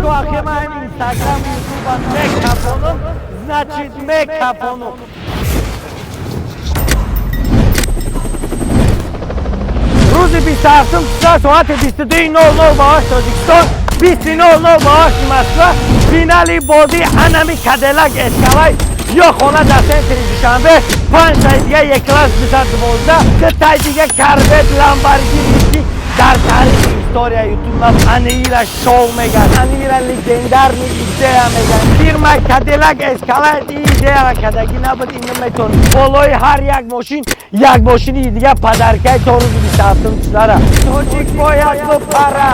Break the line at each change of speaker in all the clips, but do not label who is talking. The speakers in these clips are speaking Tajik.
Ку охи ман Инстаграм, Ютуба мекафонум, значит, мекафонум. Рӯзи 27 числа, соати 22:00 ба вақти Тоҷикистон, 20:00 ба вақти Москва, финали бозии анами Кадиллак Эскалейд ё хона дар центри Душанбе, панҷтаи дига Е-класс 212, сетаи дига Корвет, Ламборгини, ки дар таърихи история Ютуб аниира шоу меган, аниира легендарный идея меган. Фирма Кадиллак Эскалейд и идеяра кардагӣ набуд, ин наметонӣ. Болои ҳар як мошин як мошини дига подаркаи то рӯзи 27 числара. Тоҷик бояд бипара.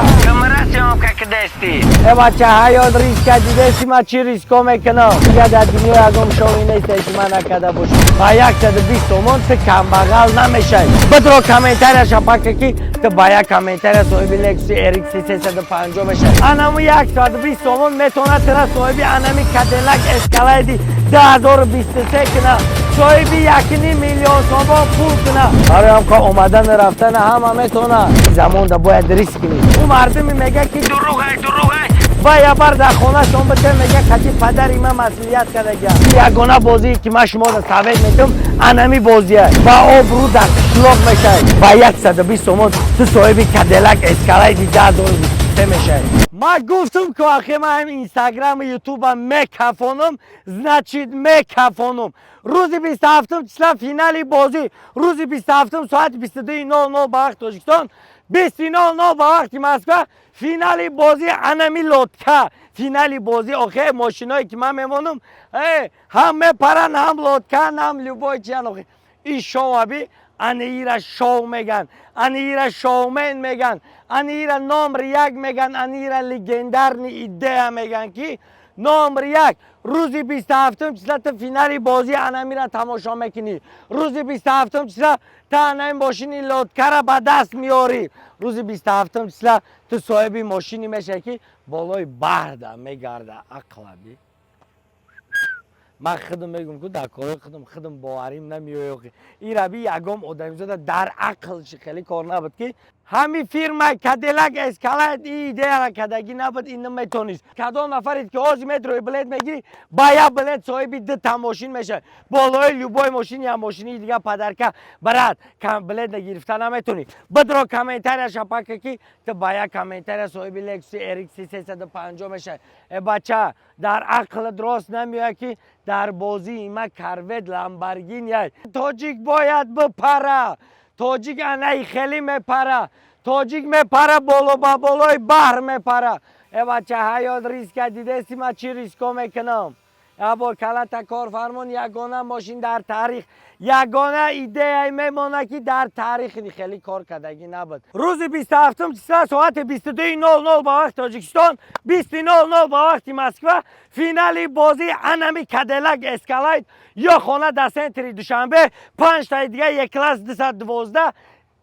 Э бача, ҳаёт риска. Дидеси ма чӣ риско мекунам? Дига дар дунё ягон шоуи несте, ки ман накарда бошам. Ба 120 сомон ту камбағал намешавӣ. Бидро, комментарияша пака, ки ту ба як комментария соҳиби Лексуси RX 350 мешавӣ. Анаму 120 сомон метавонад тура соҳиби анами Кадиллак Эскалейди 2023 куна, соҳиби 1,5 миллион сомон пул куна. Барои ҳам омадану рафтана ҳама метавонад. Замонда бояд риск кунӣ. Ӯ мардуме мега, ки дурӯғай, дурӯғай, ва ябар дар хонашон бите, мега, кати падари ман масъулият кардагиам. Ягона бозие, ки ман шуморо совет метам, анами бозия. Ба обрӯ дар қишлоқ мешавӣ. Ба 120 сомон ту соҳиби Кадиллак Эскалейди 2023 мешавӣ. Ман гуфтум, ку охи ман Инстаграму Ютуба мекафонум, значит, мекафонум. Рӯзи 27 числа финали бозӣ, рӯзи 27, соати 22:00 ба вақти Тоҷикистон, 20:00 ба вақти Москва, финали бозӣ анами лодка, финали бозӣ. Охе, мошиное, ки ман мемонам, ҳам мепаранд, ҳам лодкан, ҳам любой чиян. Охе, и шоуаби аниира шоу меган, аниира шоумен меган, аниира номер як меган, аниира легендарный идея меган, ки номер як. Рӯзи 27 числа ту финали бозӣ анамира тамошо мекунӣ. Рӯзи 27 числа ту анаи мошини лодкара ба даст меорӣ. Рӯзи 27 числа ту соҳиби мошине мешавӣ, ки болои баҳрда мегарда. Ақлаби ман худам мегум, ку дар корои худам худам боварим намеояд. Ираби ягом одамизода дар ақлши хеле кор набуд, ки ҳами фирма Кадиллак Эскалейд и идеяра кардагӣ набуд, ин наметонист. Кадом нафаред, ки ҳозир метрои билет мегирӣ, ба як билет соҳиби дута мошин мешавад. Болои любой мошин я мошини дига подарка. Брат, билет нагирифта наметонӣ. Бидро, комментарияша пака, ки ту ба як комментария соҳиби Лексуси RX 350 мешавӣ. Э бача, дар ақлат рост намеояд, ки дар бозии ма Корвет, Ламборгини. Тоҷик бояд бипара. Тоҷик анаи хеле мепара. Тоҷик мепара, боло ба болои баҳр мепара. Э бача, ҳаёт риска. Дидеси ма чӣ риско мекунам? Ябор калата корфармон, ягона мошин дар таърих, ягона идеяе мемонад, ки дар таърих хеле кор кардагӣ набуд. Рӯзи 27 числа, соати 22:00 ба вақти Тоҷикистон, 20:00 ба вақти Москва, финали бозии анами Кадиллак Эскалейд ё хона дар центри Душанбе, панҷтаи дига Е-класс 212,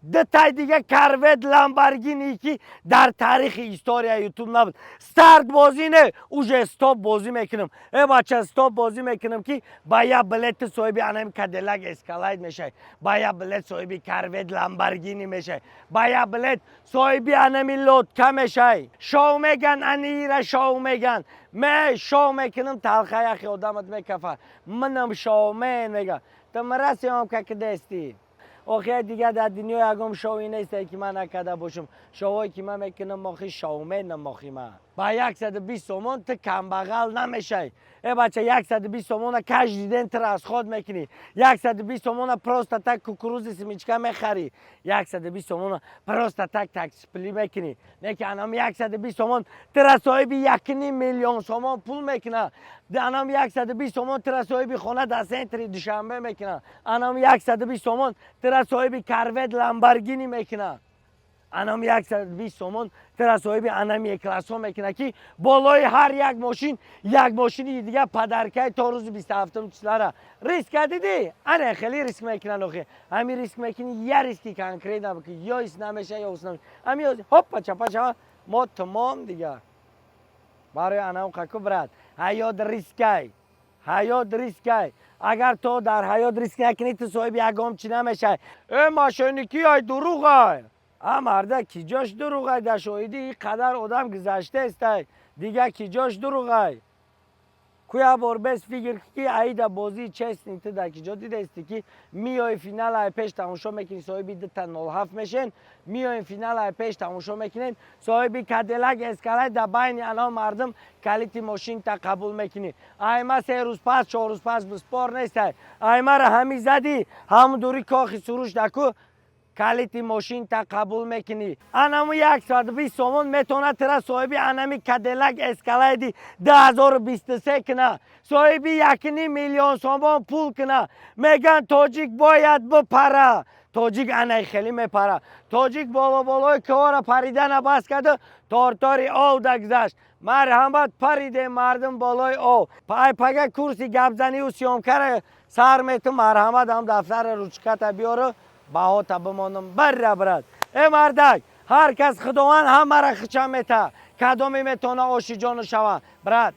дутаи дига Корвет, Ламборгини, ки дар таърихи история Ютуб набуд. Старт бозӣ не, уже стоп бозӣ мекунам. Э бача, стоп бозӣ мекунам, ки ба як билети соҳиби анами Кадиллак Эскалейд мешавӣ, ба як билет соҳиби Корвет, Ламборгини мешавӣ, ба як билет соҳиби анами лодка мешавӣ. Шоу меган, аниира шоу меган. Ме шоу мекунам, талха яхи одамат мекафа. Манам шоумен меган. Ту мирасиам как дести. Охе, дига дар дунё ягон шоуи несте, ки ман накарда бошам. Шоуое, ки ман мекунам, мохи шоуменам. Мохи ман ба 120 сомон ту камбағал намешавӣ. Э бача, 120 сомона каждый день ту расход мекунӣ. 120 сомона просто так кукурузи, семечка мехарӣ. 120 сомона просто так таксипулӣ мекунӣ. Не ки анам 120 сомон тура соҳиби 1,5 миллион сомон пул мекуна. Анам 120 сомон тура соҳиби хона дар центри Душанбе мекуна. Анам 120 сомон тура соҳиби Корвет, Ламборгини мекуна. Анам 120 сомон тура соҳиби анами Е-классҳо мекуна, ки болои ҳар як мошин як мошини дига подаркаи то рӯзи 27 числара. Риска дидӣ? Ане хеле риск мекунанд. Охи, ҳами риск мекунӣ, я риски конкретно ки ё ис намеша, ё ус намеша. Ҳами ҳоппа чапа чапа, мо тамом дига. Барои анам қаку, брат, ҳаёт рискай, ҳаёт рискай. Агар то дар ҳаёт риск накунӣ, ту соҳиби ягон чӣ намешавӣ. Э, мошенникӣ ай, дурӯғай. А марда, ки ҷош дуруғай? Дар шоҳидӣ ин қадар одам гузаштаестай, дига ки ҷош дуруғай? Куя бор бес фикр, ки аида бозии честный ту дар ки ҷо дидаисти, ки миёи финал, ай пеш тамошо мекунӣ, соҳиби дута 07 мешен, миёем финал, ай пеш тамошо мекунем, соҳиби Кадиллак Эскалейд, дар байни ано мардум калити мошинта қабул мекунӣ. Айма 3 рӯз пас, 4 рӯз пас бспор нестай. Аймара ҳами задӣ, ҳамун дури Кохи Суруш даку калити мошинта қабул мекунӣ. Анаму 120 сомон метавонад тира соҳиби анами Кадиллак Эскалейди 2023 куна, соҳиби 1,5 миллион сомон пул куна. Меган, тоҷик бояд бипара, тоҷик анай хеле мепара. Тоҷик боло-болои кӯҳора паридана бас карду тортори ов дагзашт. Марҳамат, паридем, мардум, болои ов. Ай пага курси гапзаниву съёмка ра сар метум. Марҳамат, ҳам дафтара, ручка та биёру баҳота бимонам. Барра, брат. Э мардак, ҳар кас Худованд ҳамара хича мета, кадоме метавона оши ҷону шава. Брат,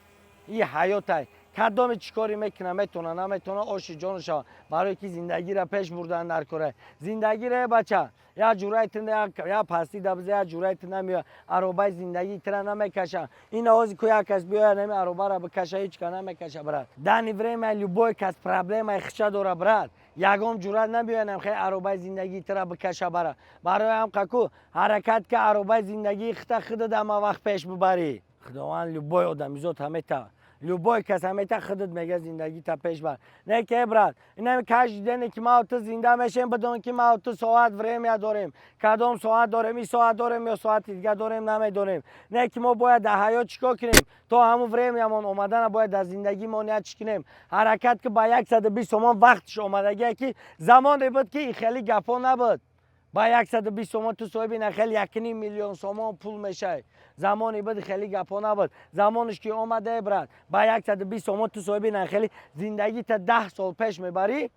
и ҳаётай, кадоме чӣ корӣ мекуна, метавона, наметавона оши ҷону шава, барое ки зиндагира пеш бурдан дар кора. Зиндагира, э бача, як ҷураи тunda, як пастӣ дабза, як ҷураи тunda меоя, аробаи зиндагии тира намекаша. Ин овози ку як кас биёя, нами аробара бикаша, ҳеҷ ка намекаша, брат. Данный время любой кас проблемаи хича дора, брат. Ягон ҷуръат набиёянам хе аробаи зиндагии тира бикаша бара. Барои ҳам қаку ҳаракат ка, аробаи зиндагии хита худат ҳама вақт пеш бибарӣ. Худованд любой одамизод ҳамета, любой кас ҳамета, худат мега, зиндагита пеш бар. Не ке, брат, инами каждый день ки ма ту зинда мешем, бидон ки ма ту соат время дорем. Кадом соат дорем, и соат дорем ё соати дига дорем, намедонем. Не ки мо бояд дар ҳаёт чӣ кор кунем? То ҳамун время мон омадана бояд дар зиндагимон як чӣ кунем? Ҳаракат ки ба 120 сомон вақтш омадагия, ки замоне буд, ки хеле гапҳо набуд. Ба 120 сомон ту соҳиби нахел 1,5 миллион сомон пул мешавӣ. Замоне буд, хеле гапҳо набуд. Замонаш ки омадае, брат, ба 120 сомон ту соҳиби нахели зиндагита 10 сол пеш мебарӣ.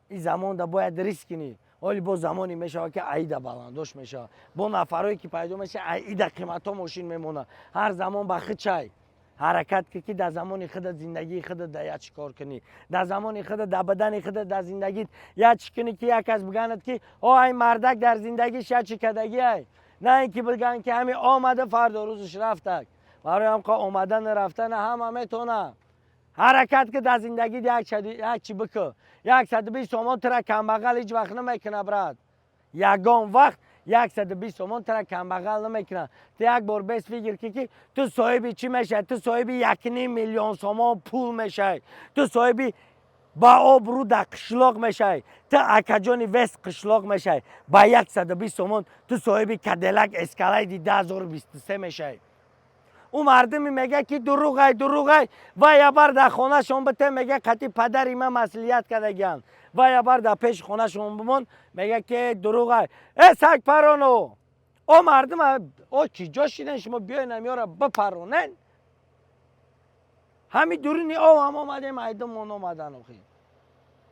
Ин замонда бояд риск кунӣ. Оли бо замоне мешавад, ки аида баландош мешавад, бо нафарое ки пайдо мешавад, аида қиматҳо мошин мемонад. Ҳар замон ба хичай ҳаракат кӣ, ки дар замони худат зиндагии худат дар як чӣ кор кунӣ, дар замони худат, дар бадани худат, дар зиндагит як чӣ кунӣ, ки як кас биганад, ки о, ай мардак дар зиндагиш як чӣ кардагиай, на ин ки биган, ки ҳами омада, фардо рӯзаш рафтак. Барои ҳам омадану рафтана ҳама метавона. Ҳаракат ки дар зиндагит як чӣ бикӯ. 120 сомон тура камбағал ҳеҷ вақт намекуна, брат. Ягон вақт 120 сомон тура камбағал намекунад. Ту як бор бес фикр ки, ки ту соҳиби чӣ мешавӣ? Ту соҳиби 1,5 миллион сомон пул мешавӣ, ту соҳиби ба обрӯ дар қишлоқ мешавӣ, ту акаҷони вес қишлоқ мешавӣ. Ба 120 сомон ту соҳиби Кадиллак Эскалейди 2023 мешавӣ. Ӯ мардуме мега, ки дуруғай, дуруғай, ва ябар дар хонашон бите, мега, қати падари ман маслиҳат кардагианд. Ва ябар дар пеши хонашон бимон, мега, ки дуруғай. Э сагпароно, о мардум, о чӣ ҷо шиден? Шумо биёен, амёра бипаронен. Ҳами дуруни ов ҳам омадем, айдумон омадан. Охи,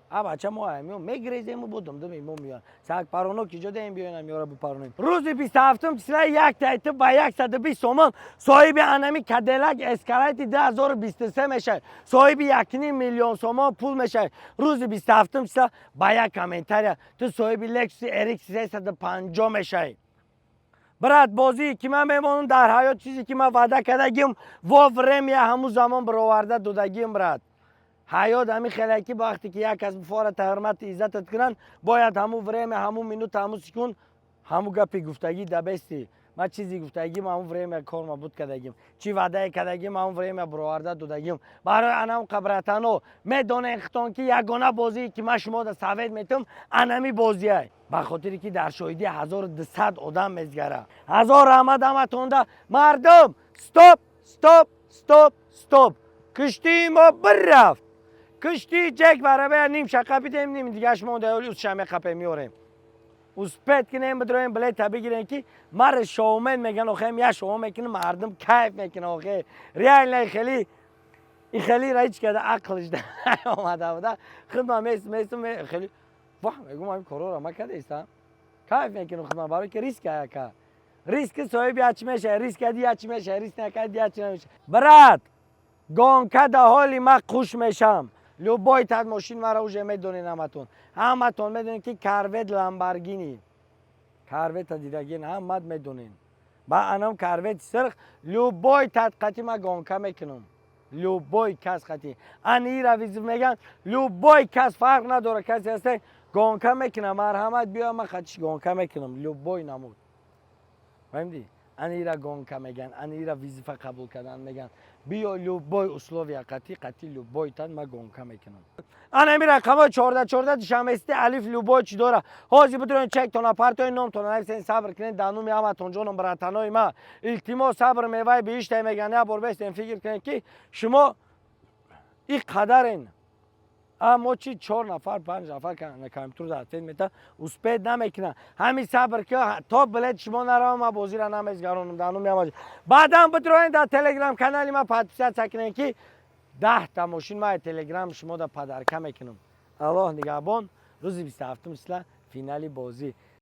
а бача, мо аймиё мегрезему, бо думдуми мо меоян. Сагпароно ки ҷо даем, биёен, амёра бипаронем. Рӯзи 27-ум числа як тайти ба 120 сомон соҳиби анами Кадиллак Эскалейди 2023 мешавад, соҳиби 1,5 миллион сомон пул мешавад. Рӯзи 27-ум числа ба як комментария ту соҳиби Лексуси RX 350 мешавӣ. Брат, бозие ки ман мемонам дар ҳаёт, чизе ки ман ваъда кардагим, во время ҳамун замон бароварда додагим. Брат, ҳаёт ҳамин хеле, ки вақте ки як кас бифората, ҳурмати иззатат кунанд, бояд ҳамун время, ҳамун минута, ҳамун секунд ҳамун гапи гуфтагӣ дабести. Ман чизи гуфтагим, ҳамун время корма буд кардагим, чӣ ваъдае кардагим, ҳамун время бароварда додагим. Барои анам қабратано медонем хитон, ки ягона бозие ки ман шумода совет метум, анами бозиай, ба хотире ки дар шоҳидии 1200 одам мезгара. Ҳазор раҳмат ҳаматонда. Мардум, стоп, стоп, стоп, стоп! Киштии мо бирафт, киштии ҷек барабая. Ним шақа бидем, ним дигаш монда, усша меқапем, меорем. Успеть кунем, бидроем, билета бигирем, ки мара шоумен меган. Охем, я шоу мекунем, мардум кайф мекунам. Охе, реально хеле и хеле ра ҳеҷ када ақлиш омада буда. Худман местум, хеле ваҳ мегум, ҳамин корора ма кадаистам, кайф мекунам худман, барои ки риск яка риск соҳиби ячи мешавад, риск кади ячи мешавад, риск накади ячи намешавад. Брат, гонка да ҳоли ма қуш мешам. Любой тад мошин мара уже медонед ҳаматон, ҳаматон медонед, ки Корвет, Ламборгини. Корвета дидагин, ҳамат медонен. Ба анам Корвети сирх любой тадқати ма гонка мекунам, любой кас қати. Ани ира вызов меган, любой кас, фарқ надора, касе ҳасте, гонка мекунам. Марҳамат, биё, ма қатиш гонка мекунам, любой намуд, фаҳмидӣ? Ани ира гонка меган, ани ира вызова қабул кардан меган. Биё, любой условия қати, қати любой тан ма гонка мекунам. Ана ами рақамҳои 14 14, Душанбести алиф, любой чӣ дора. Ҳозир бидурен, чектона партои, номтона нависен. Сабр кунед, дар номи ҳаматон, ҷоном, братанои ма, илтимос, сабр меваи биҳиштай меган. Як бор бестен, фикр кунед, ки шумо и қадарен. Мо чи, чор нафар, панҷ нафар компютер дар ответ мета, успеть намекунад. Ҳамин сабр ки то билет шумо наравам, ма бозира намезгаронам. Дар номи ҳама, баъдан бидроен, дар Телеграм канали ма подписаться кунед, ки 10-та мошин ма Телеграм шумо да подарка мекунам. Аллоҳ нигаҳбон. Рӯзи 27-ум числа финали бозӣ.